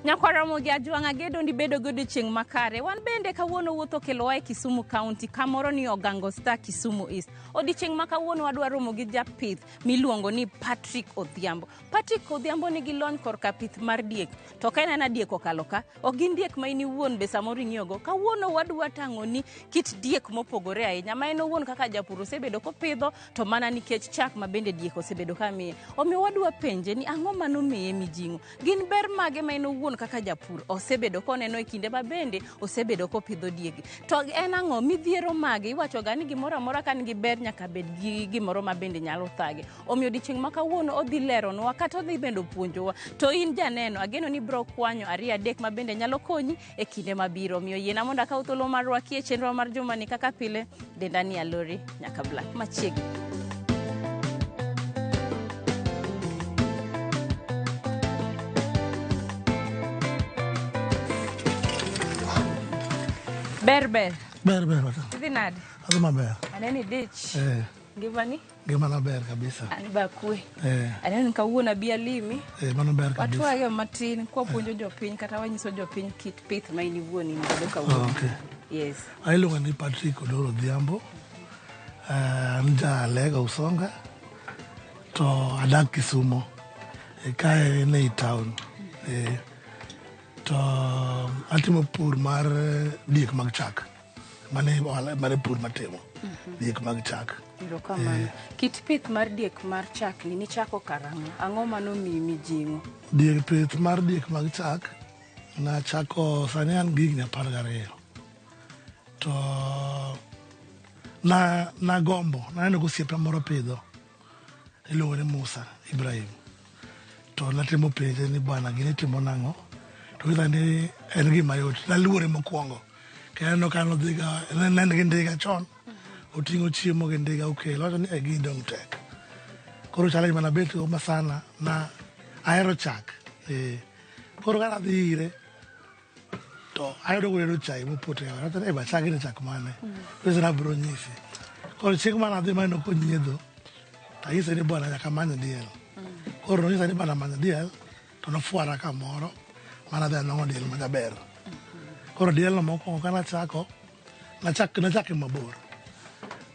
Nyakwar Ramogi Ajwang' agedo ni bedo gi odiechieng' makare. Wan bende kawuono wuoth okelowa e Kisumu County, kamoro ni Ogango Star Kisumu East. Odiechieng' ma kawuono wadwa romo gi japith miluongo ni Patrick Odhiambo. Patrick Odhiambo nigi lony korka pith mar diek. To ka inena diek okalo ka, ok gin diek ma in iwuon be samoro ing'iyogo. Kawuono wadwa tang'oni kit diek mopogore ahinya ma en owuon kaka japur osebedo kopidho to mana nikech chak ma bende diek osebedo ka miye. Omiyo wadwa penje ni ang'o manomiye mijing'o? Gin ber mage ma en owuon kaka japur osebedo koneno e kinde ma bende osebedo kopidho diegi? To en ang'o midhiero mage? Iwachoga ni gimoro amora ka nigi ber nyaka bed gi gimoro ma bende nyalo thage. Omiyo odiechieng' ma kawuono odhi leronwa kata odhi bende puonjowa. To in janeno, ageno ni ibiro kwanyo ariyo adek ma bende nyalo konyi e kinde mabiro. Omiyo yiena mondo akaw thuolo mar rwaki e chenro mar jumani kaka pile. Denda ni Alori nyaka Black machiegni. Ber ber. Ber ber wata. Idhi nade? Adhi maber. Aneni dich. Eh. Ngimani? Ngimana ber kabisa. An be akwe. Eh. Aneno ni kawuono abi alimi. Eh, mano ber kabisa. Watwage matin kwapuonjo jopiny kata wanyiso jopiny kit pith ma in iwuon in godo kawuono. Oh, okay. Yes. Iluonga ni Patrick Odoro Odhiambo. An ja Lega Usonga to adak Kisumo. Kae en ei town. To atimo pur mar diek mag chak. Mane ohala mane pur matimo. Diek mag chak. Erokamano. Kit pith mar diek mar chak ni nichako karang'o? Ang'o manomiyi mijing'o? Diek pith mar diek mag chak nachako sani an gi higni 12. To na nagombo naneno ka osiepna moro pidho iluongo ni Musa Ibrahim. To natemo penje ni bwana gini itimo nang'o? To onyisa ni en gima yot. Naluore mokwongo. Kendo aneno ka nodhiga ne en gi ndiga chon. Oting'o chiemo gi ndiga okelo. Awacho ni eh gini dong' tek. Koro challenge mane abet go ma sana na ahero chak. Eh. Koro ka nadhi ire to ayudo kotedo chai mopoto e ot. Awacho ni eh ba chagni chak mane? Onyisa ni abiro nyisi. Koro chieng' mane adhi maneno konyiedho to anyise ni bwana nyaka amany diel. Koro nonyisa ni bana many diel to nofwara kamoro mana adhi anwang'o diel majaber. Koro dielno mokwongo ka nachako, nachake mabor.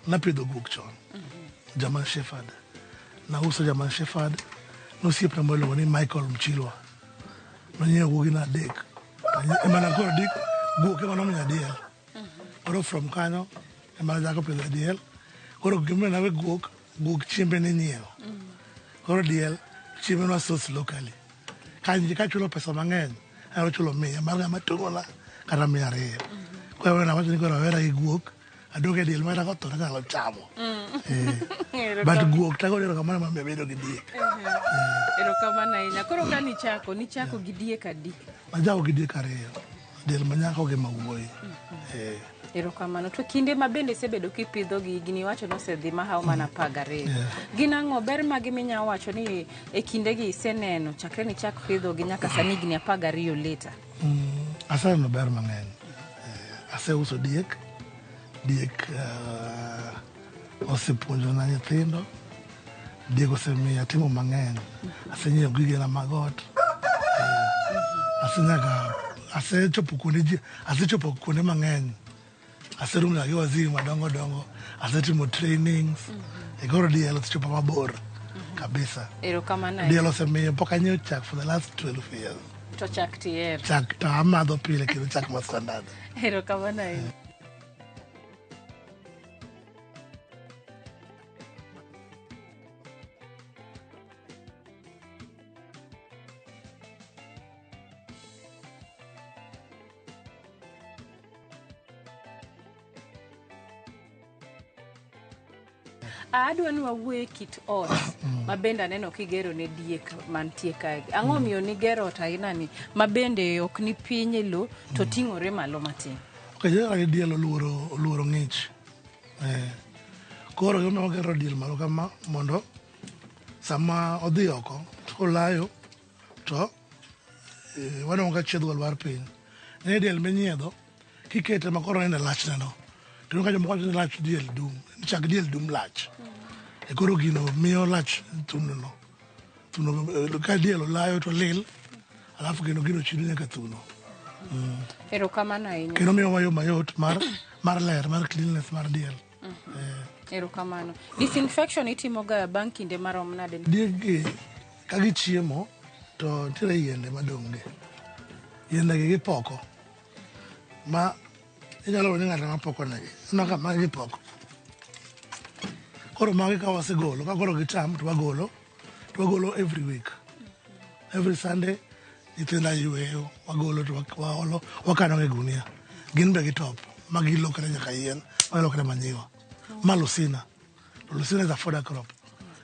Napidho guok chon, German Shepherd. Nauso German Shepherd nosiepna moro iluongo ni Michael Mchilwa. Nonyiewo guogina adek. Ema nakoro dik guok ema nomiya diel. Koro from kanyo ema nachako pidho diel. Koro gimomiyo nawe guok, guok chiembe ninyiewo. Koro diel chiembe nwa source locally. Ka kachulo pesa mang'eny, anyalo chulo 100 mar ng'ama tong'ona kata 200. Koro nawacho ni koro awera gi guok, adok e diel ma kata kotho tanyalo chamo. Eh. But guok tagoyo erokamano emomiyo abedo gi diek. Erokamano ahinya. Koro ka nichako, nichako gi diek adi? Nachako gi diek ariyo. Diel ma nyako gi ma wuoyi. Eh. Erokamano. To kinde ma bende isebedo kipidho gi higni iwacho ni osedhi mahawo mana 12. Yeah. Gin ang'o ber mage minyalo wacho ni e kindegi iseneno chakre nichak pidho gi nyaka sani higni 12 later? Aseneno ber mang'eny. Aseuso diek. Diek osepuonjona nyithindo. Diek osemiyo atimo mang'eny. Asenyiewo gigena mag ot. Asenyaka asechopo kuonde ji asechopo kuonde mang'eny. Aseromo nyaka gi waziri madongo dongo. Asetimo trainings. E koro diel osechopo mabor kabisa. Erokamano ahinya. Diel osemiyo pok anyiewo chak for the last 12 years. To chak tihero. Chak to amadho pile kendo chak ma standard. Erokamano ahinya. Adwa ni wawuo e kit ot ma bende aneno kigero ne diek mantie kae. Ang'o omiyo nigero ot aina ni ma bende ok ni piny e lo to ting'ore malo matin? Ok, generally diel oluoro oluoro ng'ich. Eh. Koro gimomiyo wagero diel malo kama mondo sama odhi oko kolayo to waneno ka chiedhgo lwar piny. Ng'e diel minyiedho kikete ma koro neno lachne no to ka jomoko wacho ni lach diel dum, chak diel dum lach. E koro gino miyo lach thuno no. Thuno ka diel olayo to lil, Alafu kendo gino chido nyaka thuno. Erokamano ahinya. Kendo miyowa yo mayot mar mar ler mar cleanliness mar diel. Erokamano. Disinfection itimoga bang' kinde marom nade? Diek gi ka gichiemo to nitiere yiende madong' gi. Yiende gi gipoko. Ma inyalo yudo ni ng'ato ema poko negi. Ineno ka magi gipoko. Koro magi ka wasegolo, ka koro gicham to wagolo, to wagolo every week. Every Sunday nyithinda yweyo, wagolo to waolo, wakano e gunia. Gin be gitop, ma gilokre nyaka yien, ma gilokre manyiwa. Ma lucina. To lucina is a fodder crop.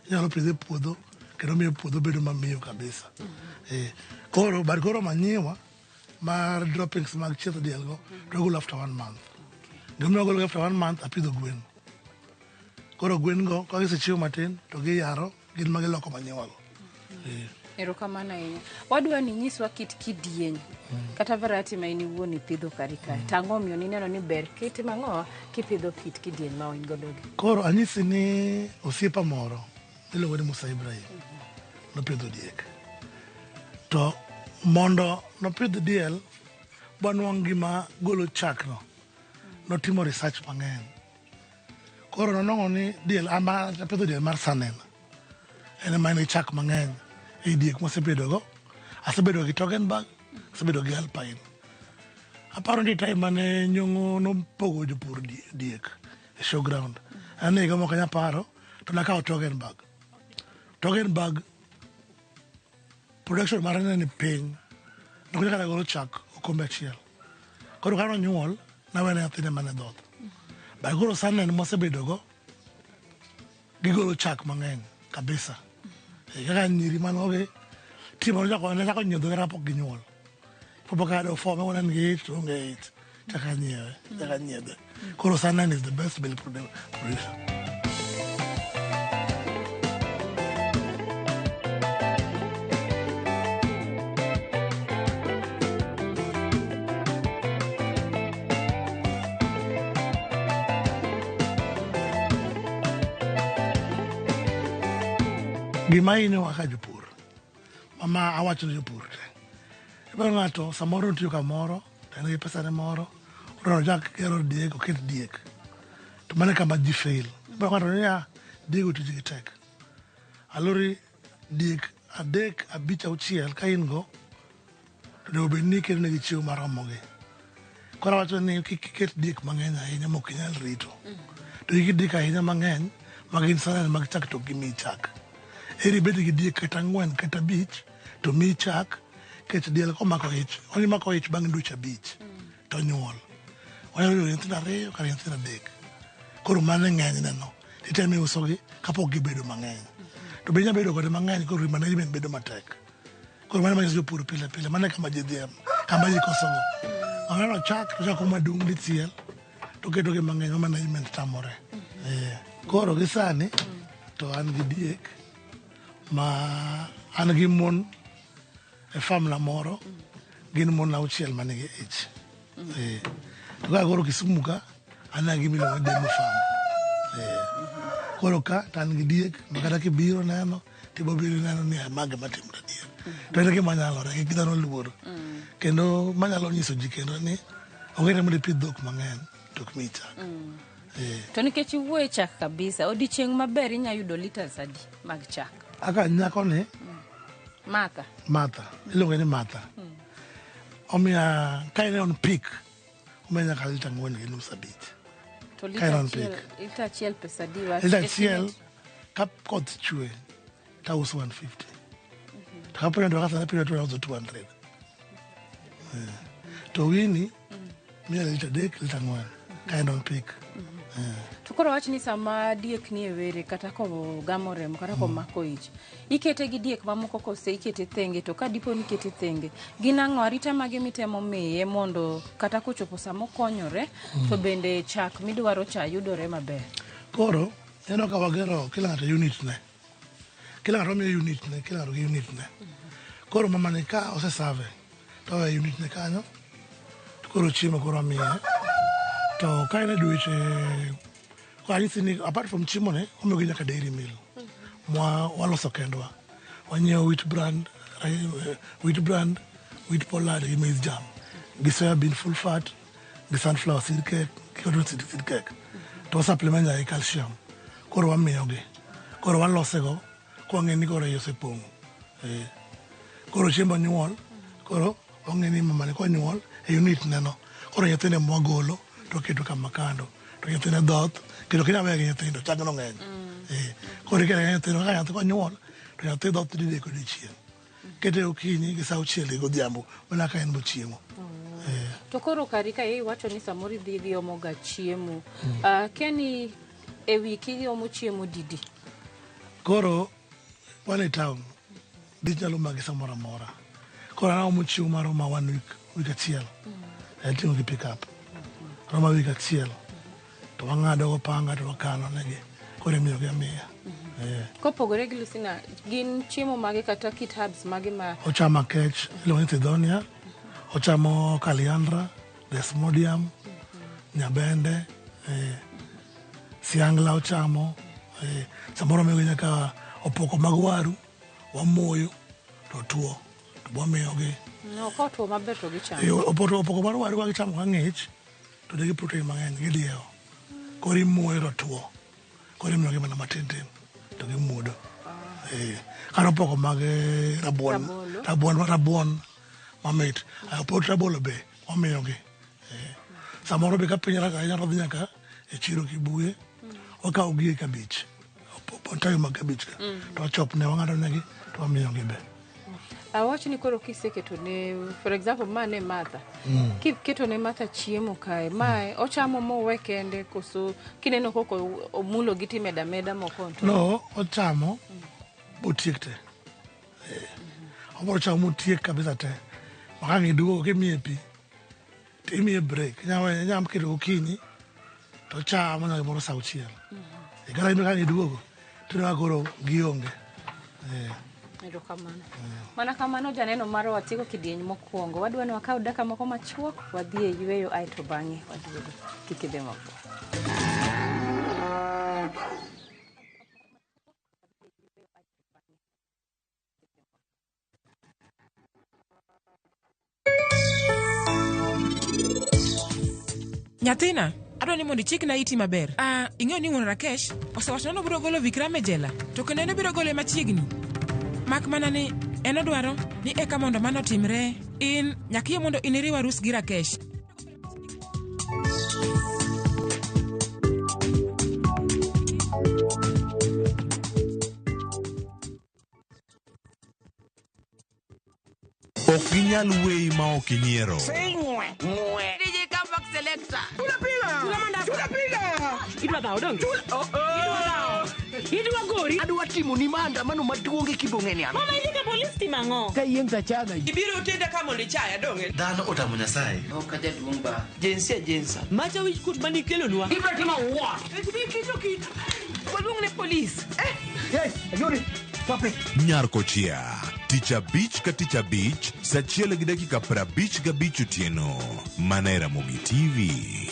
Inyalo pidhe e puodho, kendo miyo puodho bedo mamiyo kabisa. Koro, but koro manyiwa mar droppings mag chieth diel go, to wagolo after 1 month. Gimomiyo wagolo after 1 month, apidho gwen. Koro gwen go, ka gisechiemo matin, to giyaro, gin ma giloko manyiwa go. Erokamano ahinya. Wadwa ni inyiswa kit kidieny kata variety ma in iwuon ipidho kari kae. To ang'o omiyo nineno ni ber kitimo ang'o kipidho kit kidieny ma in godo gi? Koro anyisi ni osiepa moro miluongo ni Musa Ibrahim nopidho diek. To mondo nopidh diel banwang' gima golo chak no, notimo research mang'eny. Koro nonwang'o ni diel, ama apidho diel mar Sanen. En ema en gi chak mang'eny ei diek mwasebedogo. Asebedo gi Toggenburg, asebedo gi Alpine. Aparo ni time mane Nyong'o nopogo jopur diek e showground. An e higa moko anyaparo to nakawo Toggenburg. Toggenburg production mare ne ni piny. Nok nyaka golo chak okombe achiel. Koro ka nonyuol, nawene nyathine mane dhoth. But koro Sanen mwasebedogo, gigolo chak mang'eny kabisa. Kaka nyiri manogi, timo nachako nyiedho kata kapok ginyuol. Kapok ayudo form, ema en gi ich to onge ich. Chaka nyiewe, chaka nyiedhe. Koro Sanen is the best milk producer. Gima hinyowa ka jopur, mama awacho ne jopur te. Ibiro ng'ato samoro otiyo kamoro, to en gi pesane moro, odwaro ochak gero diek, oket diek. To mano e kama ji fail. Ibiro ng'ato niya, diek go tijgi tek. Alori diek 3, 5, 6 ka in go, to onego bed ni iketo negi chiemo maromogi. Koro awacho ni kik iket diek mang'eny ahinya mok inyal rito. To kik iket diek ahinya mang'eny ma gin salad mag chak to ok gimiyi chak. Eri ibed gi diek kata 4 kata 5 to miyi chak, nikech diel komako ich, omako ich bang' dweche 5 to onyuol. Onyalo yudo nyithindo 2 kata nyithindo 3. Koro mano e ng'enyne no. Titemo iusogi kapok gibedo mang'eny. To be inyalo bedo kode mang'eny koro management bedo matek. Koro mano manyiso jopur pile pile, mano e kama ji dhiye, kama ji kosogo. Oneno chak, to chako madung' dichiel, to keto gi mang'eny ma management tamore. Koro gi sani, to an gi diek, ma an gi mon e farm na moro, gin mon 6 manigi ich. To ka koro Kisumu ka, an gi gimiluongo ni demo farm. Koro ka to an gi diek, ma kata kibiro neno, tibo biro neno ni ma gima timore adier. To en gima nyalore, kik dhano luor. Kendo manyalo nyiso ji kendo ni onge mondo ipidh dhok mang'eny to ok miyi chak. To nikech iwuoyo e chak kabisa, odiochieng' maber inya yudo liters adi mag chak? Aka nyako ni Martha. Martha, iluonge ni Martha. Omiya ka en on peak, omiya nyaka lita 4.5 5. To Ka en on peak. lita achiel pesa adi wa? Lita achiel ka koth chwe to auso 150. To ka piny otuo kaka piny otuo auso 200. To wini miya lita 3, lita 4 ka en on peak. To koro wach ni sama diek ni e were kata kogamo remo kata komako ich, ikete gi diek mamoko kose ikete thenge? To ka dipo ni ikete thenge, gin ang'o arita mage mitemo miye mondo kata kochopo sama okonyore to bende chak midwaro cha yudore maber? Koro ineno ka wagero kila ng'ato unit ne. Kila ng'ato wamiyo unit ne, kila ng'ato gi unit ne. Koro mama ni ka osesave to oweyo unit ne kanyo, to koro chiemo koro amiye. To ka en e dweche, koro anyisi ni apart from chiemo ni, wamiyogi nyaka dairy meal. Mwa waloso kendwa. Wanyiewo wheat bran, wheat bran. Wheat pollard gi maize germ. Gi soya bean full fat, gi sunflower seed cake, gi cotton seed cake. To wa supplement nyaka gi calcium. Koro wamiyogi. Koro walosego kwang'e ni koro iye osepong'o. Eh. Koro chiemb onyuol, koro ong'e ni mamane konyuol e unit neno. Koro nyithinde mwagolo to keto kama kando. To nyithinde dhoth, kendo ok inyal weyo gi nyithindo, chagno ng'eny. Eh. Koro ikete gi nyithindo, kaka nyathi konyuol, to nyathi dhoth didek odiochieng'. Kete okinyi gi saa auchiel gi godhiambo, mana ka en bochiemo. Eh. To koro kari ka iwacho ni samoro idhi idhi omo ga chiemo. Akia ni e wik idhi omo chiemo didi? Koro wan e town, dich nyalo maki samoro amora. Koro an aomo chiemo maroma one week, week achiel. Ating'o gi pick up. Roma week achiel. To wang'ado go panga to wakano negi. Koro imiyogi amiya. Eh. Kopogore gi Lucina, gin chiemo mage kata kit herbs mage ma Ochamo akech, iluongo ni Tithonia. Ochamo Calliandra, Desmodium, nyabende, eh, siangla ochamo. Eh, samoro wamiyogi nyaka opoko mag waru, wamoyo to tuo to wamiyogi. No, kotwo maber to gichamo. Eh, opoko mar waru ka gichamo ka ng'ich to nigi protein mang'eny gidiewo. Koro imoyo to tuo. Koro imiyogi mana matin tin to gimuodo. Eh, kata opoko mag rabuon, Rabolo. rabuon mamit. Pot rabolo be wamiyogi. Eh, samoro be ka piny rach ahinya to wadhi nyaka e chiro Kibuye, wakawo gi e kabich. Tayo mag kabich ka. To wachop ne wang'ado negi to wamiyogi be. Awach ni koro kiseketo ne, for example, ma ne Martha. Kiketo ne Martha chiemo kae, mae ochamo mowe kende koso kineno koko omulo gi timeda meda moko to. No, ochamo botiek te. Eh, obiro chamo motiek kabisa te. Ma ka ang' iduogo kimiye pi, to imiye break. Inyalo keto gokinyi to ochamo nyaka gimoro saa auchiel. E kata in ka ang' iduogo, tineno ka koro gionge. Eh. Erokamano. Mana kamano janeno marwa watieko kidieny mokwongo. Wadwa ni wakaw dakika moko machuok wadhi e yueyo aeto bang'e waduogo. Kik idhi mabor. Nyathina, adwa ni mondo ichikna iti maber. Ah, ing'eyo ni wuon Rakesh osewacho ni obiro golo Vikram e jela, to kendo en obiro gole machiegni. Mak mana ni en odwaro ni eka mondo mano otimre, in nyaka iyie mondo in iriw arus gi Rakesh. Ok ginyal weyi ma ok inyiero. Adwa timo ni maandamano maduong' e kibong'e ni an. Mama indika polis timo ang'o? Ka yieng' tachaga. Ibiro tenda ka mondo ichaya dong'e. Dhano otamo Nyasaye. Ok jaduong' ba. Jinsia jinsa. Macha wich kuot mane ikelonwa. Ibiro timo what? Waluong ne polis. Hey, Ayuri. Stop it. Nyar Kochia. Tich abich ka tich abich, saa achiel gi dakika 55 otieno. Mana e Ramogi TV.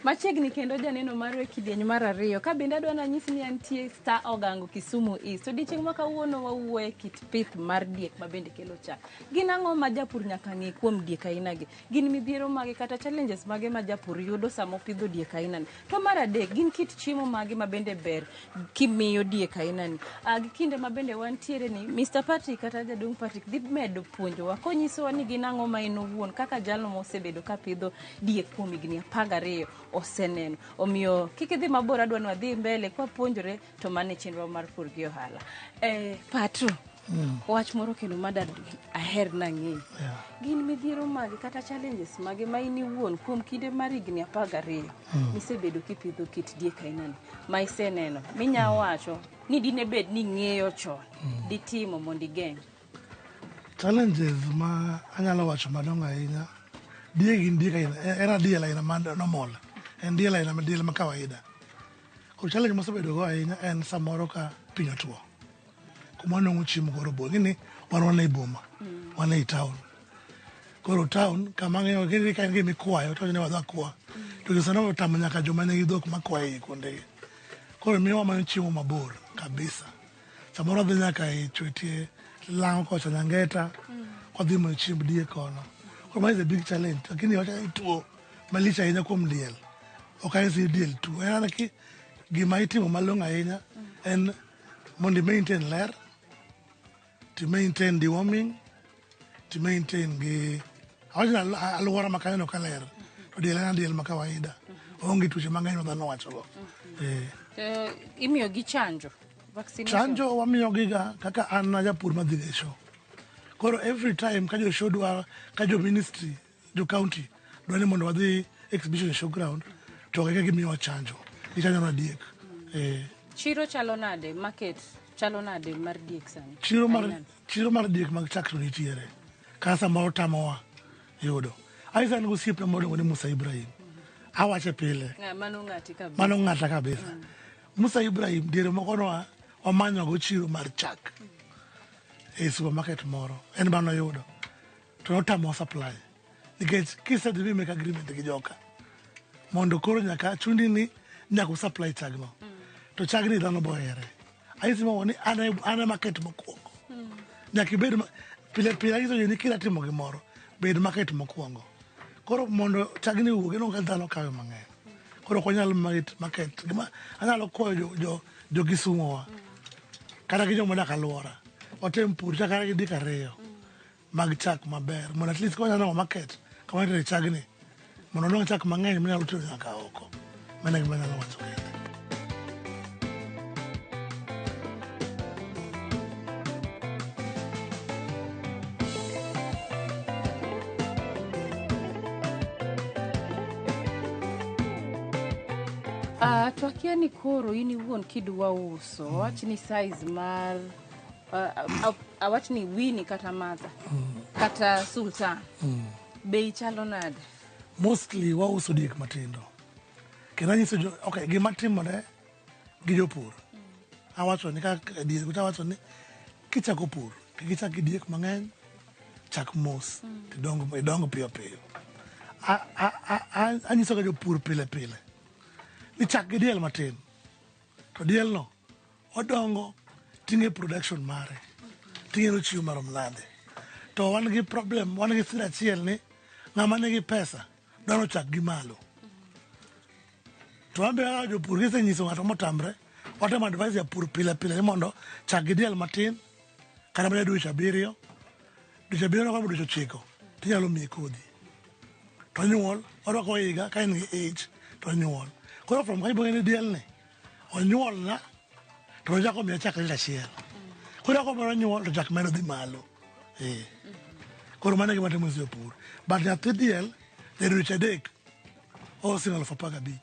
Machiegni kendo janeno marwa e kidieny mar ariyo. Ka bende adwa nanyisi ni antie Star Ogango Kisumu East. Odiochieng' ma kawuono wawuoye e kit pith mar diek ma bende kelo chak. Gin ang'o ma japur nyaka ng'e kuom diek aina gi? Gin midhiero mage kata challenges mage ma japur yudo sama opidho diek aina ni? To mar adek, gin kit chiemo mage ma bende ber kimiyo diek aina ni? Gi kinde ma bende wantiere ni Mr. Patrick kata jaduong' Patrick dhi medo puonjowa konyisowa ni gin ang'o ma en owuon kaka jalno mosebedo ka pidho diek kuom higni 12 oseneno. Omiyo kik idhi mabor, adwa ni wadhi mbele kwapuonjore to mano e chenro mar pur gi ohala. Patro, wach moro kendo mada aher nang'eyo. Gin midhiero mage kata challenges mage ma in iwuon kuom kinde mar higni 12 misebedo kipidho kit diek ainani ma iseneno minya wacho ni dine bed ni ing'eyo chon ditimo mondo igeng'? Challenges ma anyalo wacho madongo ahinya, diek gin diek aina, en adiel aina ma normal. En diel aina ma diel ma kawaida. Koro challenge mosebedo go ahinya en samoro ka piny otuo. Kuma wanwang'o chiemo koro bor. Ing'e ni wan ei boma, wan ei town. Koro town kama ang'eyo ka en gima ikwayo to ni wadhi akwa. To sano otamo nyaka joma nigi dhok makwayo ei kuondegi. Koro miyo wamanyo chiemo mabor kabisa. Samoro wadhi nyaka e Chwetie, Lang'o kocha Nyangeta, wadhi manyo chiemb diek kono. Koro ma is a big challenge. Lakini wacho ni tuo malich ahinya kuom diel. Ok anyisi ni diel tuo. En mana ki gima itimo malong'o ahinya en mondo i maintain ler, to maintain deworming, to maintain gi awacho ni alwora ma kanyono ka ler to diel en diel ma kawaida oonge tuoche mang'eny ma dhano wachogo. Eh. To imiyo gi chanjo vaccination. Chanjo wamiyogiga kaka an a japur madhi e show. Koro every time ka jo show dwa ka jo ministry jo county dwa ni mondo wadhi exhibition show ground to eka gimiyowa chanjo. Gichanjo na diek. Eh. Chiro chalo nade? Market chalo nade mar diek sani? Chiro mar, Aina. chiro mar diek mag chak to nitiere. Kata samoro tamowa yudo. Aisa an gosiepna moro iluongo ni Musa Ibrahim. Awache pile. Ng'a, mano ng'ati kabisa. Mano ng'ata kabisa. Musa Ibrahim diere moko noa wamanyogo chiro mar chak e supermarket moro. En mano yudo. To notamowa supply. Nikech kisedhi mi make agreement gi joka. Mondo koro nyaka chundi ni nyaka supply chagno. To chagni dhano bohere. Anyisi mokwongo ni an e market mokwongo. Nyaka ibed pile pile anyiso ji ni kida timo gimoro, bed market mokwongo. Koro mondo chagni owuog, ineno ka dhano kawe mang'eny. Koro ok wanyal market. Gima anyalo kwayo jo Kisumo wa, kata gi joma odak alwora, watem pur chak kata gi diek ariyo mag chak maber. Mondo at least ka wanyalo nwang'o market kama itere chagni, mondo wanwang' chak mang'eny manyalo tero nyaka oko. Mano e gima anyalo wacho kende. To akia ni koro in iwuon kidwa uso, awach ni size mar awach ni Winnie kata Martha kata Sultan, bei chalo nade? Mostly wauso diek matindo. Kendo anyiso jo, okay, gima timore gi jopur. Awacho ni kaka diek, awacho ni kichako pur, kik ichak gi diek mang'eny, chak mos, tidong idong piyo piyo. Anyiso ga jopur pile pile ni chak gi diel matin, to diel no odongo ting'e production mare, ting'e nochiwo marom nade. To wan gi problem, wan gi sida achiel ni ng'ama nigi pesa dwaro chak gi malo. To wan be kaka jopur kisenyiso ng'ato motamre, watemo advise japur pile pile ni mondo chak gi diel matin kata mana dweche 7, dweche 7 kata dweche 9 tinyalo miye kodhi. To onyuol, orwako higa ka en gi ich to onyuol. Koro from kanyo ibiro ni diel ni onyuol na to ochako miya chak lita achiel. Koro ako moro nyuol to chak medo dhi malo. Eh. Koro mano e gima timo jopur. But nyathi diel e dweche 3 ouso 15,000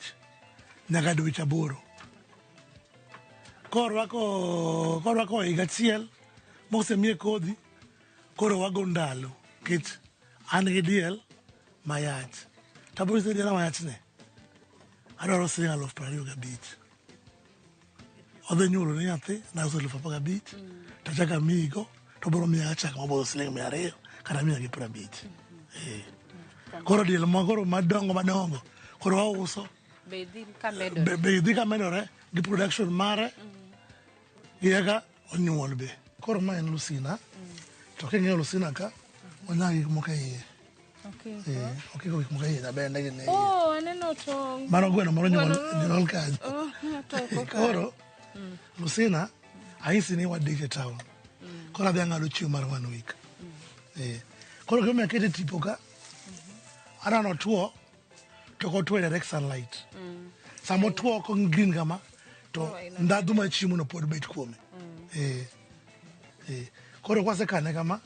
nyaka dweche 8. Korwako higa achiel mosemiye kodhi, koro wago ndalo nikech an gi diel mayach. To abiro nyiso ni diel mayach ni adwaro siling 25,000. Odhi nyuolo ni nyathi nauso 15,000 to achako amiyigo to obiro miya chak mabodho siling 200 kata 150. Eh. Koro diel ma koro madongo madongo koro wauso Bei dhi ka medore. Bei dhi ka medore gi production mare gi kaka onyuol be. Koro ma en Lucina. To king'iyo Lucina ka onyago gik moko e iye. Okay. Okiko gik moko e iye nabende gin e iye. Oh, aneno tong'. Mano gweno moro nyuol nyuol kanyo. Oh, toko kanyo. Koro Lucina anyisi ni wadich e town. Koro adhi ang'ado chiemo mar 1 week. Eh. Koro gimomiyo akete tipo ka, aneno otuo to ok otuo e direct sunlight. Sama otuo ko green kama to ndhadhu mar chiemo no pod bet kuome. Eh. Eh. Koro kwasekane kama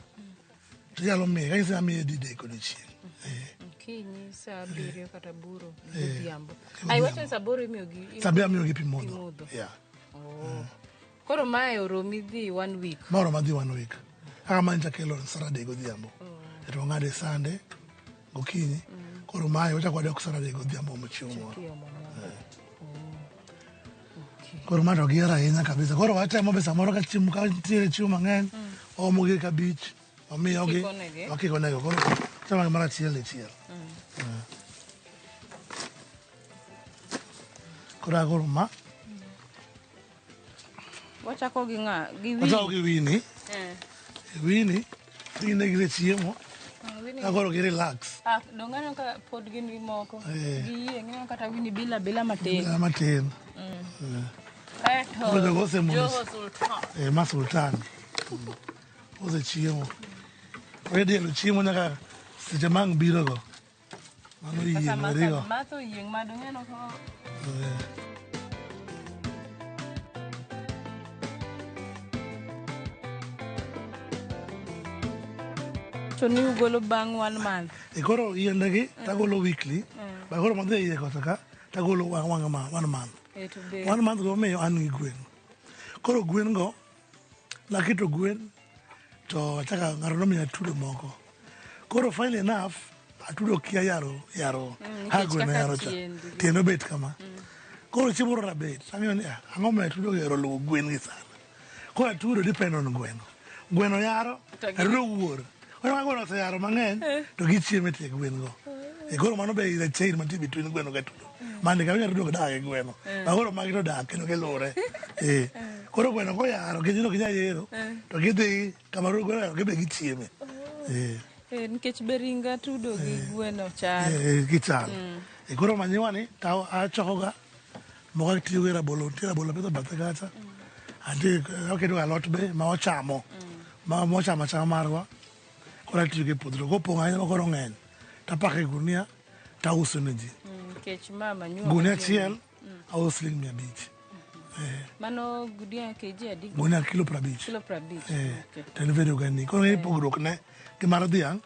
to inyalo miye, kanyisi ni amiye didek odiochieng'. Eh. Okinyi saa 7 kata 8 godhiambo. Ai, wacho ni saa 8 imiyo gi Saa 7 amiyo gi pi modho. Pi modho. Yeah. Oh. Koro mae oromi dhi 1 week. Ma oroma dhi 1 week. Kaka mancha kelo Saturday godhiambo. To wang'ade Sunday gokinyi. Koro mae wachako wadok Saturday godhiambo omo chiemo moro. Koro ma to gihero ahinya kabisa. Koro watemo be samoro ka chiemo ka nitiere chiemo mang'eny, waomo gi kabich, wamiyogi, Wakikonegi. wakikonegi. Koro chamo gi mar achiel dichiel. Koro agolo ma. Wachako gi ng'a? Gi Winnie. Wachako gi Winnie. Eh. Winnie, gin ne gisechiemo. Winnie. Ka koro gi relax. Ah, donge aneno ka pod gin gi moko. Eh. Giyieng', ineno kata Winnie bila bila matin. Bila matin. Kaeto Koro jogo osemondo. Joho Sultan. Eh, ma Sultan. Osechiemo. Koro diel chiemo nyaka seche ma ang' birogo. Mano Kata yieng' Martha, werigo. Martha oyieng' ma donge aneno ka Eh. To ni ugolo bang' one month. E koro yiendegi tagolo weekly. Ba koro madhi e iye kocha ka tagolo one month. Eh, to be One month go omiyo an gi gwen. Koro gwen go naketo gwen to achaka ng'ato nomiya atudo moko. Koro finally enough atudo kia yaro yaro ha nikech gweno kaka yaro cha. tiendgi. Tiende obet kama. Koro chieng' moro rabet ang'iyo ni ah, ang'o momiyo atudo ohero luwo gwen gi sana. Koro atudo depend on gweno. Gweno yaro, To gi- atudo wuor. Koro ka gweno oseyaro mang'eny to gichiemo e tie gwen go. E koro mano be is a chain mantie between gweno gi atudo. Mane ka atudo ok dak gi gweno. Ma koro magi to dak kendo giluwre. Eh. Koro gweno koyaro gin ok ginyal yero to gidhi kama gweno oyaro gibe gichieme. Eh. Eh, nikech be ring atudo gi gweno chal. Eh, gichal. E koro manyiwa ni to achokoga moko atiyogo e rabolo, nitie rabolo apidho bathe kacha. Antie aketo alot be ma ochamo. Ma mochamo achama marwa. Koro atiyogo e puodho. To kopong' ahinya ma koro ng'eny, tapako e gunia tauso ne ji. Nikech ma manyiwa Gunia matiyo- achiel auso siling 500. Mano gunia kg adi? Gunia kilo 50. Kilo 50. Eh, Okay. to en very organic. Koro ng'e ni pogruok ne gi mar dhiang'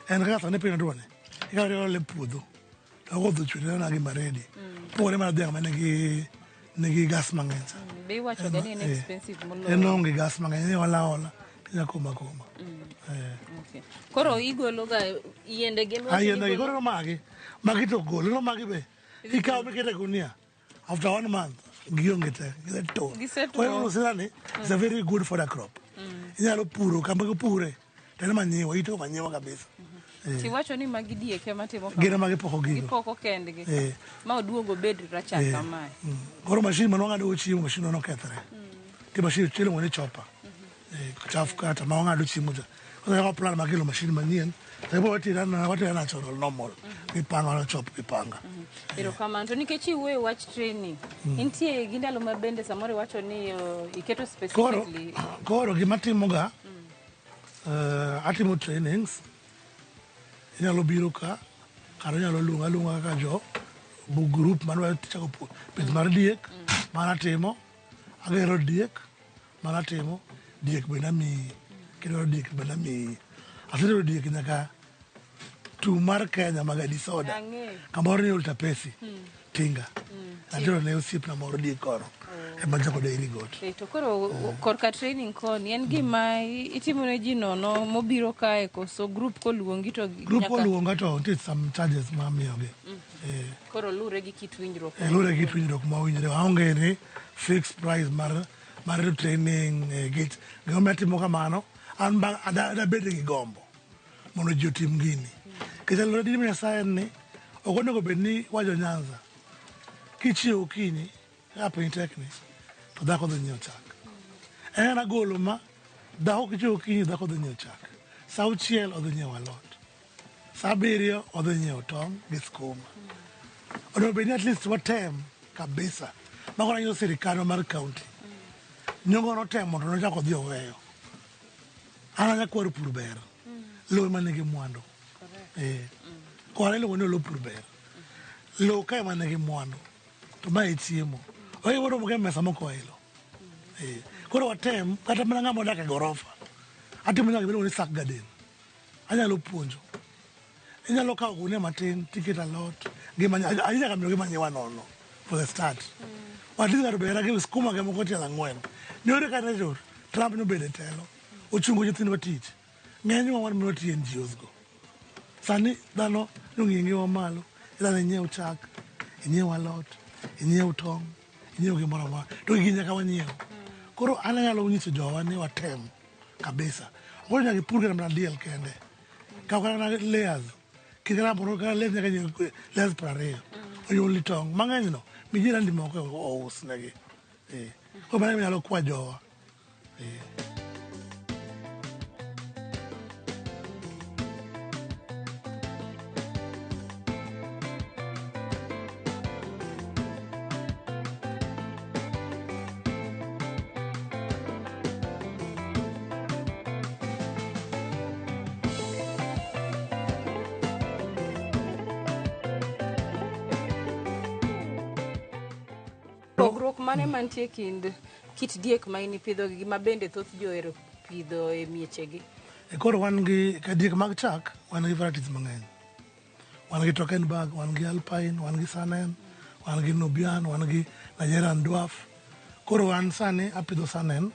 en kaka sani piny otuo ni ikawo tiole e puodho to koth ochwe to ineno gima ready. Pogore mar dhiang' ma nigi gas mang'eny cha. Be iwacho ga ni en Eh, expensive moloyo. En onge gas mang'eny, ni ola ola, inya koma koma. Eh. Okay. Koro igolo ga yiende gi Ah, yiende gi koro magi, magi to gol, no magi be. Ikawo mikete e gunia. After one month, gionge te, gisetwo. Gisetwo. Koro lusira ni, it's a very good for the crop. Inyalo puro, kama gipure, to en manyiwa, ito manyiwa kabisa. Tiwacho ni magi diek ema timo kama. Gin ema gipoko gigo. Gipoko kendgi. Eh. Ma oduogo obed rachar Eh. kamae. Koro mashin mane wang'ado go chiemo, mashin no nokethre. Ti mashin iluongo ni chopper. Eh, chaf kata ma wang'ado chiemo cha. Koro yako plan mar kelo mashin manyien. To ibo watire na watire natural normal. Gi panga no chop gi panga. Erokamano. To nikech iwuoyo wach training, nitie gi ndalo ma bende samoro iwacho ni iketo Koro specifically koro gima timo ga atimo trainings. Inyalo biro ka kata inyalo luonga aluonga kaka jo bu group madwa chako pith mar diek mana timo agero diek mana timo diek bende amiyi kidwaro diek bende amiyi asetero diek nyaka tum mar Kenya Magadi Soda Ang'eyo. kamoro ni Oltapesi Tinga atero ne osiepna moro diek kono ema chako dairy goat. Eh, to koro korka training koni en gima itimo ne ji nono mobiro kae koso group koluongi to Group nyaka- oluonga to nitie some charges ma amiyogi. Eh, koro lure gi kit winjruok Eh, lure gi winjruok ma owinjore aonge ni fixed price mar mar training eh, git gimomiyo atimo kamano an ba adabed gi gombo mondo ji otim gini nikech alwora dini Nyasaye en ni ok onego bed ni wajo Nyanza kichiewo okinyi kaka piny tekni to dhako dhi nyiewo chak en agolo ma dhako kichiewo okinyi dhako dhi nyiewo chak sa auchiel odhi nyiewo alot sa abiriyo odhi nyiewo tong' gi skuma onego bed ni at least watem kabisa mago nanyiso sirikandwa mar county nyongo notemo to nochako odhi oweyo an anyakwar pur ber lowo ema nigi mwandu eh koro iluongo ni olo pur ber lowo ka ema nigi mwandu to ma e chiemo oyudo romo e mesa moko oilo eh koro watem kata mana ng'ama odak e gorofa atimo nyaka gimiluongo ni sack garden anyalo puonjo inyalo kawo gunia matin tiketo alot gi ahinya nyaka miyo gi manyiwa nono for the start at least ng'ato bera gi skuma ge moko tielo ang'wen nyore kane to Trump nobedo e telo ochungo nyithindwa tich ng'enywa wan mana tiyo NGOs go sani dhano nong'iyo ngimawa malo idhano inyiew chak inyiew alot inyiew tong' inyiew gimoro amora to gigi nyaka wanyiew koro an anyalo nyiso jowa ni watem kabisa ok nyaka ipur kata mana diel kende kaw kata mana layers kik kata moro kata layers nyaka nyiew layers 20 onyuolni tong' mang'eny no Mi jirani moko ousnegi. Eh. Koro mano ema nyalo kwa jowa. Eh. Pogruok mane mantie kind kit diek ma in ipidho gi ma bende thoth ji ohero pidho e miechegi? E koro wan gi ka diek mag chak, wan gi varieties mang'eny. Wan gi Toggenburg, wan gi Alpine, wan gi Saanen, wan gi Nubian, wan gi Nigerian Dwarf. Koro wan sani apidho Saanen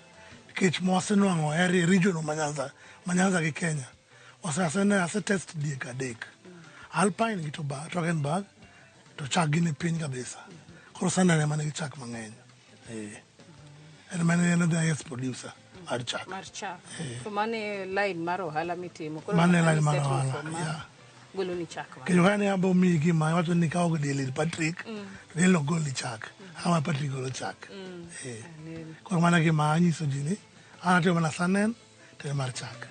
nikech mwasenwang'o area region ma Nyanza, ma Nyanza gi Kenya. Wase ase ase test diek adek. Alpine gi Toggenburg to chak gi ni piny kabisa. Koro Saanen ema nigi chak mang'eny. Eh. En mane en the highest producer mar chak. Mar chak. To mano e line mar ohala mitimo. Koro Mano e line mar settle ohala, for ma yeah. Golo ni chak mang'eny. Kendo ka ne abo miyi gima iwacho ni ikawo diel ir Patrick, to diel ok golni chak. Ama Patrick golo chak. Eh. Koro mano e gima anyiso ji ni an atimo mana Saanen to en mar chak.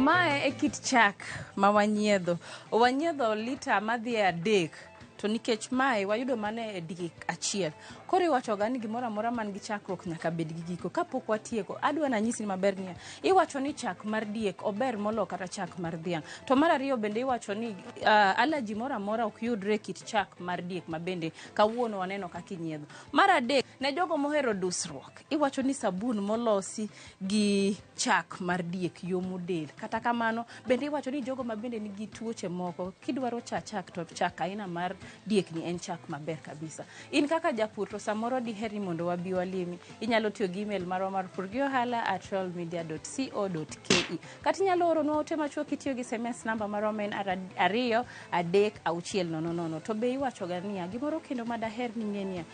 Mae e kit chak ma wanyiedho. Wanyiedho lita madhi e 3 to nikech mae wayudo mana e diek achiel. Koro iwachoga ni gimoro amora man gi chakruok nyaka bed gi giko. Kapok watieko, adwa nanyisi maber niya, iwacho ni chak mar diek ober molo kata chak mar dhiang'. To mar ariyo bende iwacho ni allergy moro amora ok yudre e kit chak mar diek ma bende kawuono waneno kaka inyiedho. Mar adek, ne jogo mohero dusruok, iwacho ni sabun molosi gi chak mar diek yomo del. Kata kamano, bende iwacho ni jogo ma bende nigi tuoche moko, kidwaro cha chak to chak aina mar diek ni en chak maber kabisa. In kaka japur to samoro diher ni mondo wabi walimi, inyalo tiyo gi email marwa mar purgiohala@royalmedia.co.ke. Kata inyalo oronwa ote machuok kitiyo gi SMS namba marwa ma en 2 3 6 0 0. To be iwachoga niya, gimoro kendo madaher ni ing'e niya,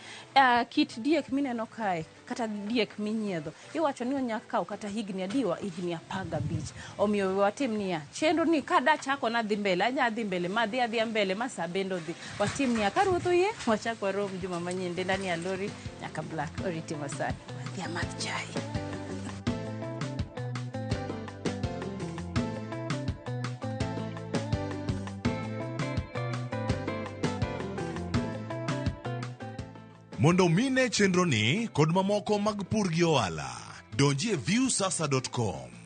kit diek mineno kae kata diek minyiedho iwacho ni onya kawo kata higni adiwa, higni 15. Omiyo we watim niya, chenro ni ka dachako nadhi mbele, anya dhi mbele, ma dhi adhiya mbele, ma sa bende odhi. Watim niya, ka ruoth oyie, wachak warom juma manyien. Denda ni Alori, nyaka Black, oriti masani. Wadhi amadh chai. Mondo mine chenro ni kod mamoko mag pur gi ohala, donji e viusasa.com.